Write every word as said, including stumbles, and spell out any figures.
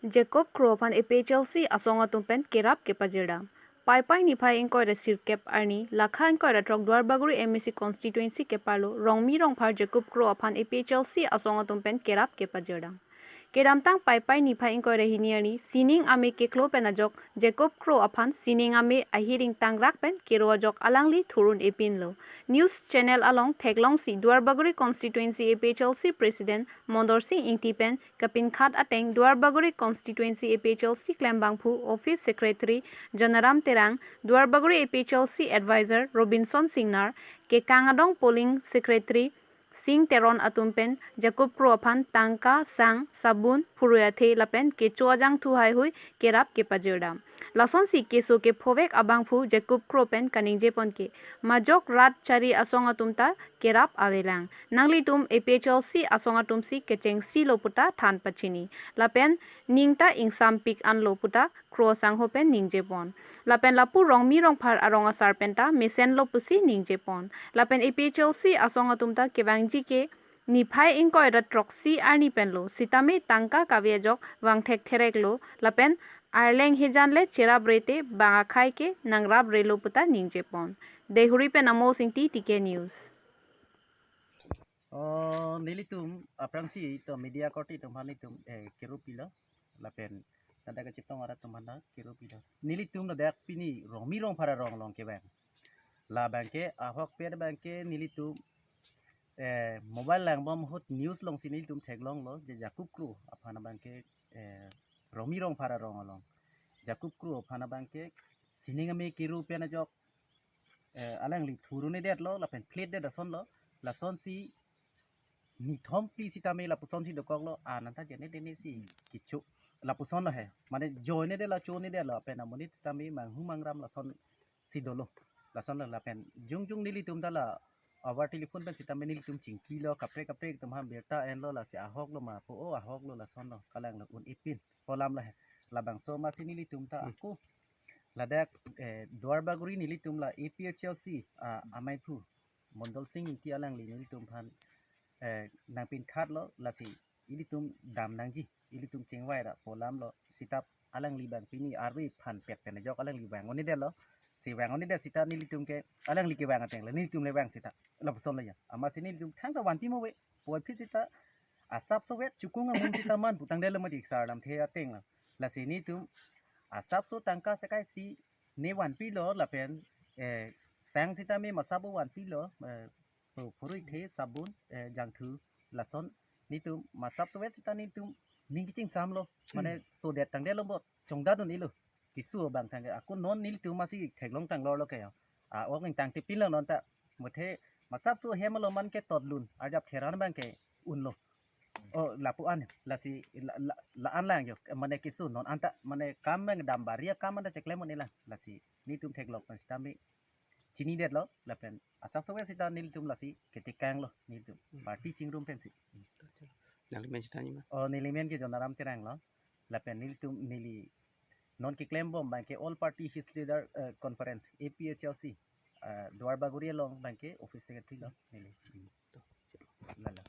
Jacob Kro aphan A P H L C asong atum pen kerap kepajirdam. Paipai niphai ingkoi ra sirkep arni, lakha ingkoi ra throk Duarbagori M A C constituency keparlo Rongmi Rongphar Jacob Kro aphan A P H L C asong atum pen kerap kepajirdam. Kedamtang Paipai niphai ingkoi ra hini arni, sining ame keklo pen ajok Jacob Kro aphan sining ame ahi ring tangrak pen kero ajok alangli thurun epinlo. News channel along theklongsi Duarbagori constituency A P H L C president Mondor Sing Ingti pen kapinkhat ateng Duarbagori constituency A P H L C klembangphu office secretary Jonaram Terang, Duarbagori A P H L C advisor Robinson Singnar, Kekang Adong polling secretary Sing Teron atum pen Jacob Kro aphan tangka, sang, sabun, phurui athe lapen kecho ajangthu haihui kerap kepajirdam. Lasonsi keso kephovek abangphu Jacob Kro pen kaningje pon ke, majok rat chari asong atum ta kerap avelang. Nanglitum A P H L C asong atum si kechengsi lo puta than pachini. Lapen ning ta ingsampik anlo puta Kro sangho pen ningje pon. Lapen lapu Rongmi Rongphar arong asar pen ta mesen lo pusi ningje pon. Lapen A P H L C asong atum ta kevangji ke niphai ingkoi ra throksi arni pen lo. Sitame tangka kave ajok vangthek therek lo. Lapen arleng hejan le cherap rete bang akhai ke nangrap relo puta ningje pon. Deihori pen Amos Ingti, T K News. Oh, nelitum aphrangsi to media korte atum aphan nelitum, eh, kero pilo. Lapen ladak kachetong arat atum aphan ta kero pilo. Nelitum ladak pini Rongmi Rongphar arong along kevang. Labang ke ahokpet abang ke nelitum, eh, mobile langbom ahut news alongsi nelitum theklonglo je Jacob Kro aphan abang ke, eh, Rongmi Rongphar arong along Jacob Kro aphan abang ke sining ame kero pen ajok, eh, alangli thurun-edetlo lapen pletdet asonlo. Lasonsi nithom phli sitame lapusonsi dokoklo, ah, nanta jene tene si kecho. Lapuson lo he. Mane joine de la chone de la pen amonit sitame manghu mangram lasonsi dolo. Lasonlo lapen jongjong nelitum ta la abar telephone pen sitame nelitum chingkilo, kaprek kaprek atum aphan birta enlo, lasi ahoklo ma pu, oh, ahoklo, lasonlo, kalanglo, un-epin pu alam lo he. Labangso amatsi nelitum ta Hmm. ako ladak, eh, Duarbagori nelitum la A P H L C, ah, amaiphu Mondol Sing Ingti alangli nelitum aphan, eh, nangpinkhatlo, lasi ilitum dam nangji, ilitum chingvai ra pu alam lo, sitap alangli abang pini arve aphan pet pen ajok alangli vang-un-edetlo. Si vang-un-edet sita nelitum ke alangli kevang ateng le nelitum le vang sita, lapuson lo ya. Amatsi nelitum thangta vanpi mo ave pu aphi sita asapso vet chukung amun sita man putangdetlo mati sar lamthe ateng lo. Lasi nelitum asapso tangka sekai si ne vanpilo lapen, eh, sang sitame masap vanpilo, eh, phu-, phurui athe, sabun, eh, jangthu, lason nelitum masapso vet sita nelitum ning kachingsamlo. Mane Hmm. sodet tangdetlo bo chongdat un-elo. Keso abang tangke ako non nelitum amatsi theklong tanglorlo ke ya. Ah, ok ingtang tipin lo non ta. Muthe masapso hem alo man ke totlun arjap theran abang ke unlo. Oh, lapu-an, lasi la, la, la-an lang jo, mane keso non anta, mane kam abang dambari akam anta cheklem un-elang, lasi nelitum theklong pen sitame chinidetlo, lapen asapso vet sita nelitum lasi ketekanglo, nelitum Hmm. party chingrum pensi. Nangli men sita nima? Oh, neli men ke Jonaram Terang lo, lapen nelitum neli non keklembom abang ke All Party Hill Leaders, eh, Conference, A P H L C, eh, Duarbagori along abang ke office secretary lo, neli. Lalo.